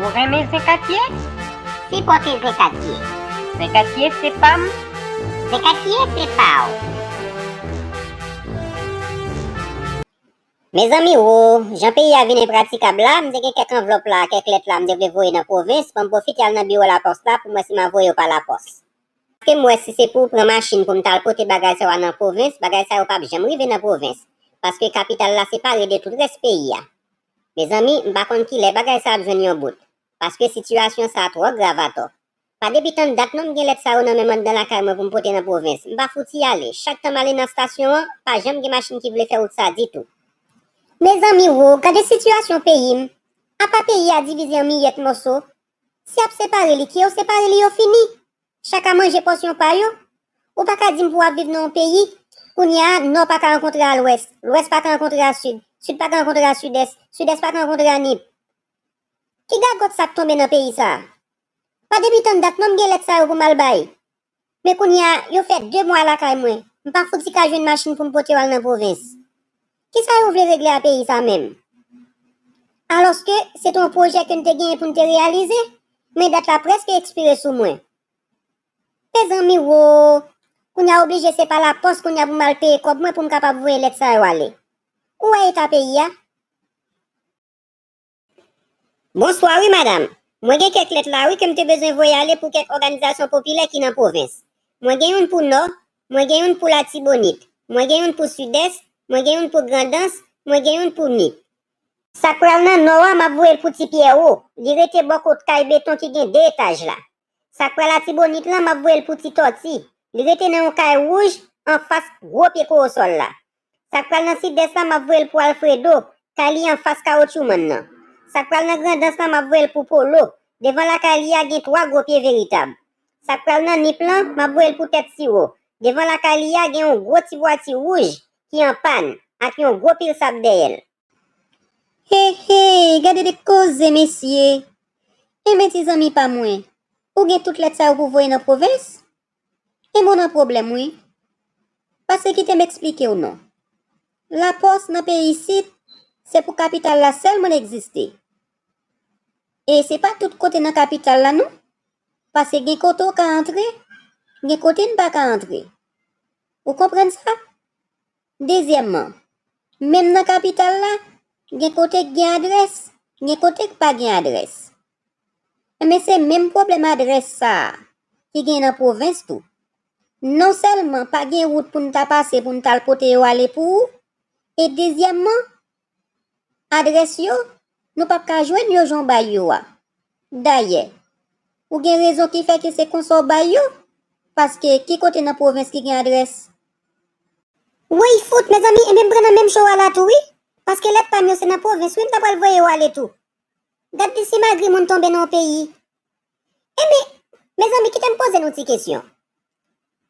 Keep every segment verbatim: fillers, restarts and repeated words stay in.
Ou renmen Zen Katye? Sipòte Zen Katye. Zen Katye se pa m. Zen Katye se pa w. Mezanmi wo, jan peyi a vin enpratikab la, m te gen kèk anvlòp la, kèk lèt la, m te vle voye nan pwovens, ban m pwofite al nan biwo lapòs la pou m wè si m a voye yo pa lapòs. Paske m wè si se pou pran machin pou m t al pote bagay sa yo nan pwovens, bagay sa yo p ap janm rive nan pwovens. Paske kapital la separe de tout rès peyi a. Mezanmi, m pa konn kilè bagay sa ap jwenn yon bout. Paske sitiyasyon sa twò grav atò. Pa depi tann dat non m gen lèt sa yo nan men m anndan lakay mwen pou m pote nan pwovens. M pa fouti ale. Chak tan m ale nan estasyon an, pa janm gen machin ki vle fè wout sa ditou. Mezanmi wo, gade sitiyasyon peyi m. Apa peyi a divize an miyèt moso. Si y ap separe li, ke yo separe li yo fini. Chak a manje pòsyon pa yo. Ou pa ka di m pou w ap viv nan yon peyi, kounye a, Nò pa ka rankontre a Lwès, Lwès pa ka rankontre a Sid, Sid pa ka rankontre a Sidès, Sidès pa ka rankontre a Nip. Ki gagòt sa k tonbe nan peyi sa a? Pa depi tann dat non m gen lèt sa yo pou m al bay. Men kounye a, yo fè de mwa lakay mwen. M pa fouti ka jwenn machin pou m pote yo al nan pwovens. Kisa yo vle regle a peyi sa menm? Alòske, se te yon pwojè ke n te genyen pou n te reyalize, men dat la prèske ekspire sou mwen. Mezanmi wo, kounye a oblije se pa lapòs kounye a pou m al peye kòb mwen pou m kapab voye lèt sa yo ale. Ou wè eta peyi a? Bonswa wi madanm. Mwen gen kèk lèt la wi ke m te bezwen voye ale pou kèk òganizasyon popilè ki nan pwovens. Mwen gen youn pou Nò, mwen gen youn pou Latibonit, mwen gen youn pou Sidès, mwen gen youn pou Grandans, mwen gen youn pou Nip. Sa k pral nan Nò a, m ap voye l pou Ti Pyè Wo. Li rete bò kot kay beton ki gen de etaj la. Sa k pral Latibonit lan, m ap voye l pou Ti Tòti. Li rete nan yon kay wouj anfas gwo pye kowosòl la. Sa k pral nan Sidès la, m ap voye l pou Alfredo, kay li anfas Kawotchoumann nan. Sa k pral nan Grandans la, m ap voye l pou Polo. Devan lakay li a gen twa gwo pye veritab. Sa k pral nan Nip lan, m ap voye l pou Tèt Siwo. Devan lakay li a gen yon gwo ti vwati wouj ki an pàn ak yon gwo pil sab dèyè l. He he, gade de koze mesye. Enben ti zanmi pa mwen, ou gen tout lèt sa yo pou voye nan pwovens? Enben w nan pwoblèm wi. Paske kite m eksplike w non. Lapòs nan peyi isit, se pou kapital la sèlman l egziste. E se pa tout kote nan kapital la non. Paske gen kote w ka antre, gen kote n pa ka antre. Ou konprann sa? Dezyèmman, menm nan kapital la, gen kote k gen adrès, gen kote k pa gen adrès. Enben se menm pwoblèm adrès sa a ki gen nan pwovens tou. Non sèlman pa gen wout pou n ta pase pou n t al pote yo ale pou ou, e dezyèmman, adrès yo, nou p ap ka jwenn yo jan w bay yo a. Dayè, ou gen rezon ki fè ke se konsa w bay yo, paske ki kote nan pwovens ki gen adrès? Woy fout, mezanmi, enben m pran nan menm cho a la tou wi, paske lèt pa m yo se nan pwovens wi m ta pral voye yo ale tou. Gad di si magri moun tonbe nan yon peyi. Enben, mezanmi, kite m poze nou ti kesyon.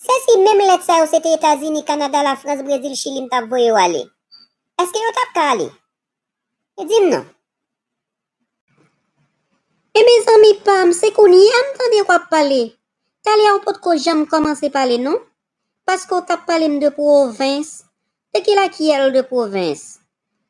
Se si menm lèt sa yo se te Etazini, Kanada, Lafrans, Brezil, Chili m t ap voye yo ale, èske yo t ap ka ale? Di m non. Enben zanmi pa m, se kounye a m tande w ap pale. Talè a w potko janm kòmanse pale non. Paske w t ap pale m de pwovens. De ki lakyèl de pwovens?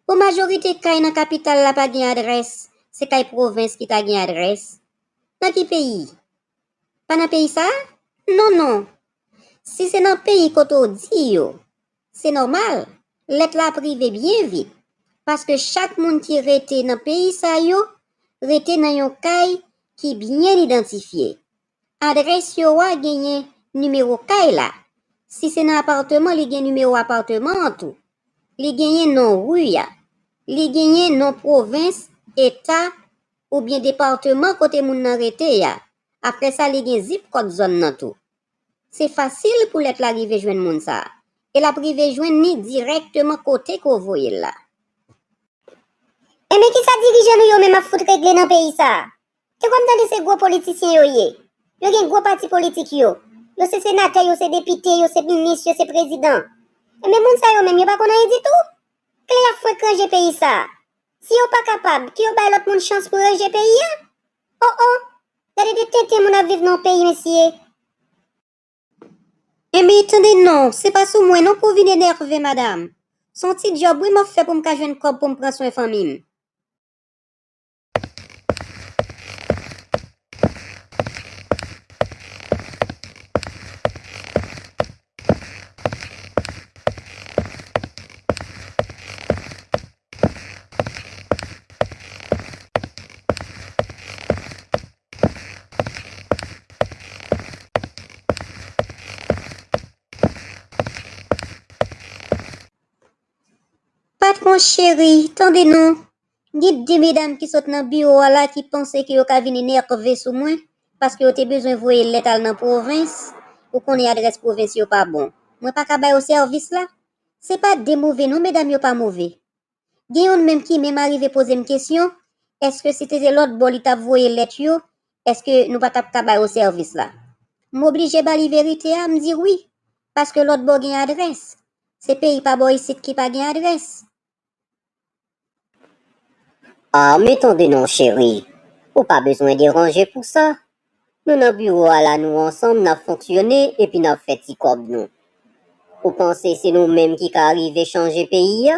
Bon, majorite kay nan kapital la pa gen adrès. Se kay pwovens ki ta gen adrès. Nan ki peyi? Pa nan peyi sa a? Non, non. Si se nan peyi kote w di yo, se nòmal, lèt la ap rive byen vit. Paske chak moun ki rete nan peyi sa yo, rete nan yon kay ki byen idantifye. Adrès yo a genyen nimewo kay la. Si se nan apatman, li gen nimewo apatman an tou. Li genyen non ri a. Li genyen non pwovens, eta, oubyen depatman kote moun nan rete a. Apre sa, li gen zip kòd zòn nan tou. Se fasil pou lèt la rive jwenn moun sa a. E l ap rive jwenn ni dirèkteman kote ke w voye l la. Enben kisa dirijan nou yo menm ap fout regle nan peyi sa a? Te kwè m tande se gwo politisyen yo ye. Yo gen gwo pati politik yo. Yo se senatè, yo se depite, yo se minis, yo se prezidan. Enben moun sa yo menm yo pa konn anyen ditou. Kle ap fwenk ranje peyi sa a. Si yo pa kapab, ke yo bay lòt moun chans pou ranje peyi a. Oh oh, gade de tenten moun ap viv nan yon peyi mesye. Enben tande non, se pa sou mwen non pou w vin enève madanm. Se yon ti djòb wi m ap fè pou m ka jwenn kòb pou m pran swen fanmi m. Cheri, tande non. Gen de medam ki sot nan biwo a la ki panse ke yo ka vin enève sou mwen, paske yo te bezwen voye lèt al nan pwovens, ou konnen adrès pwovens yo pa bon. Mwen pa ka ba yo sèvis la. Se pa de move non, medam yo pa move. Gen youn menm ki menm arive poze m kesyon, èske si te te lòt bò li t ap voye lèt yo, èske nou pa t ap ka ba yo sèvis la? M oblije ba li verite a, m di wi, paske lòt bò gen adrès. Se peyi pa bò isit ki pa gen adrès. Ah, men tande non, cheri. Ou pa bezwen deranje pou sa. Nou nan biwo a la, nou ansanm, n ap fonksyone epi n ap fè ti kòb nou. Ou panse se nou menm ki ka rive chanje peyi a?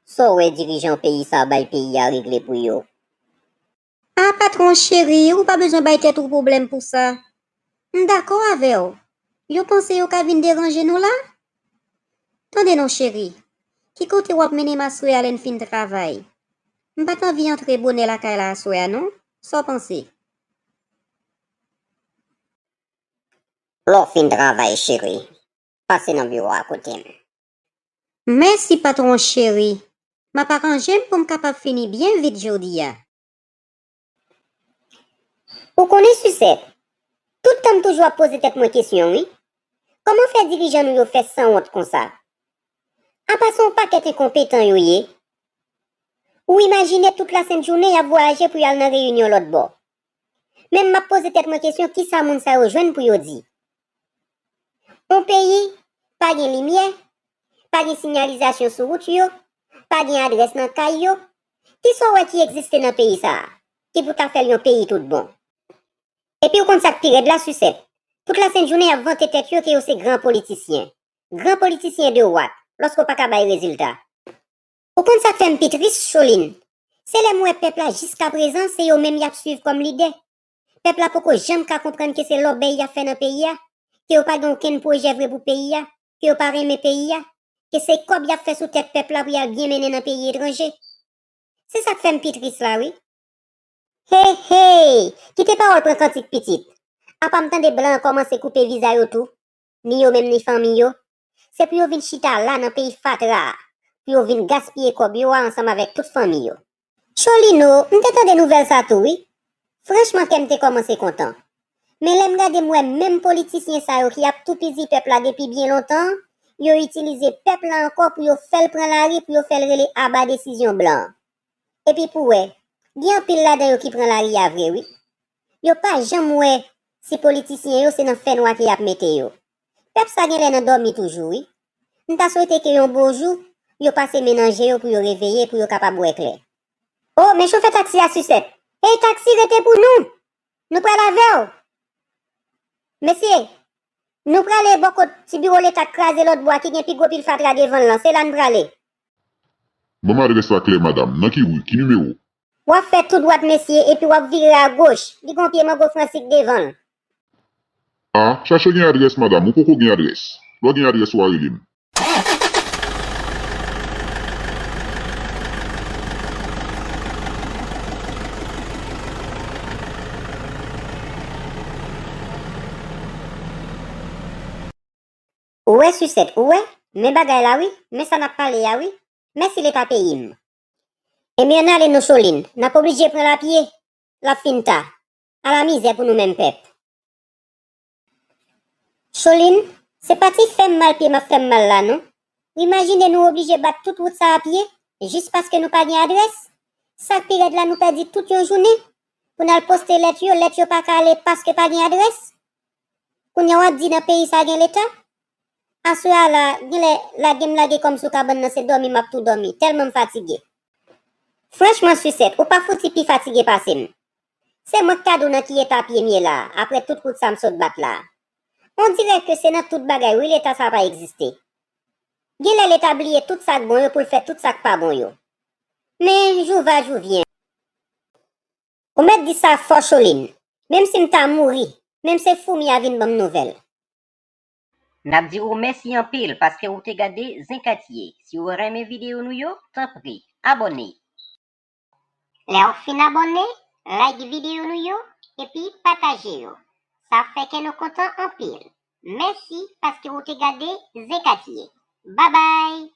Sa w wè dirijan peyi sa bay peyi a regle pou yo? A patwon cheri, ou pa bezwen bay tèt ou pwoblèm pou sa. M dakò avè w. Yo panse yo ka vin deranje nou la? Tande non cheri, ki kote w ap mennen m aswè a lè n fin travay? M pa t anvi antre bonè lakay la aswè a non. Sa w panse? Lè w fin travay cheri, pase nan biwo a kote m. Mèsi patwon cheri. M ap aranje m pou m kapab fini byen vit jodi a. Ou konnen Sisèt, tout tan m toujou ap poze tèt mwen kesyon wi. Kòman fè dirijan nou yo fè sanwont konsa? Apa se yon pakèt enkonpetan yo ye? Ou imajine tout lasent jounen y ap vwayaje pou y al nan reyinyon lòt bò. Men m ap poze tèt mwen kesyon kisa moun sa yo jwenn pou yo di? Yon peyi pa gen limyè, pa gen sinyalizasyon sou wout yo, pa gen adrès nan kay yo. Kisa w wè ki egziste nan peyi sa a, ki pou ta fè l yon peyi tout bon? Epi w konn sa k pi rèd la Sisèt, tout lasent jounen y ap vante tèt yo ke yo se gran politisyen. Gran politisyen de wak, lòske w pa ka bay rezilta. Ou konn sa k fè m pi tris, Cholin? Se lè m wè pèp la jiskaprezan se yo menm y ap swiv kòm lidè. Pèp la poko janm ka konprann ke se lòbèy y ap fè nan peyi a, ke yo pa gen okenn pwojè vre pou peyi a, ke yo pa renmen peyi a, ke se kòb y ap fè sou tèt pèp la pou y al byen mennen nan peyi etranje. Se sa k fè m pi tris la wi. Hey hey! Kite pawòl pran kantik pitit. Apa m tande blan an kòmanse koupe viza yo tou, ni yo menm ni fanmi yo. Se pou yo vin chita la nan peyi fatra a, pou yo vin gaspiye kòb yo a ansanm avèk tout fanmi yo. Cholino, m te tande nouvèl sa tou wi. Franchman kè m te kòmanse kontan. Men lè m gade m wè menm politisyen sa yo ki ap toupizi pèp la depi byen lontan, yo itilize pèp la ankò pou yo fè l pran lari pou yo fè l rele aba desizyon blan an. Epi pou wè, gen anpil ladan yo ki pran lari a vre wi. Yo pa janm wè si politisyen yo se nan fènwa ke y ap mete yo. Pèp sa genlè nan dòmi toujou wi. M ta swete ke yon bon jou, yo pase men nan je yo pou yo reveye, pou yo kapab wè klè. O, men chofè taksi a Sisèt. Hey taksi, rete pou nou! Nou pral avè w! Mesye, nou prale bò kot ti biwo leta k kraze lòt bò a ki gen pi gwo pil fatra devan l lan, se la n prale. Ban m adrès la klè, madanm. Nan ki ri? Ki nimewo? W ap fè tou dwat, mesye, epi w ap vire agoch. Li gen yon pye mango fransik devan l. A, chache gen adrès, madanm. Ou poko gen adrès. Lè w gen adrès, w a rele m. Ou wè Sisèt, ou wè? Men bagay la wi, men sa n ap pale a wi. Mèsi Leta peyi m. Ebyen n ale non Cholin, n ap oblije pran l a pye. L ap fin ta. Ala mizè pou nou menm pèp. Cholin, se pa ti fè m mal pye m ap fè m mal la non. Ou imajine nou oblije bat tout wout sa a pye, jis paske nou pa gen adrès? Sa k pi rèd la nou pèdi tout yon jounen pou n al poste lèt yo, lèt yo pa ka ale paske pa gen adrès. Kounye a w ap di nan peyi sa gen leta? Aswè a la, genlè lage m lage kò m sou kabann nan se dòmi m ap tou dòmi, tèlman m fatige. Franchman Sisèt, ou pa fouti pi fatige pase m. Se mwen k ka di w nan ki eta pye m ye la a, aprè tout wout sa m sot bat la a. On dirè ke se nan tout bagay wi leta sa pa egziste. Genlè leta bliye tout sa k bon yo pou l fè tout sa k pa bon yo. Men, jou va jou vyen. Ou mèt di sa fò Cholin. Menm si m ta mouri, menm se foumi a vin ban m nouvèl. N ap di ou mèsi anpil paske ou te gade Zen Katye. Si ou renmen videyo nou yo, tanpri, abòne. Lè w fin abòne, like videyo nou yo, epi pataje yo. Sa ap fè kè nou kontan anpil. Mèsi paske ou te gade Zen Katye. Babay!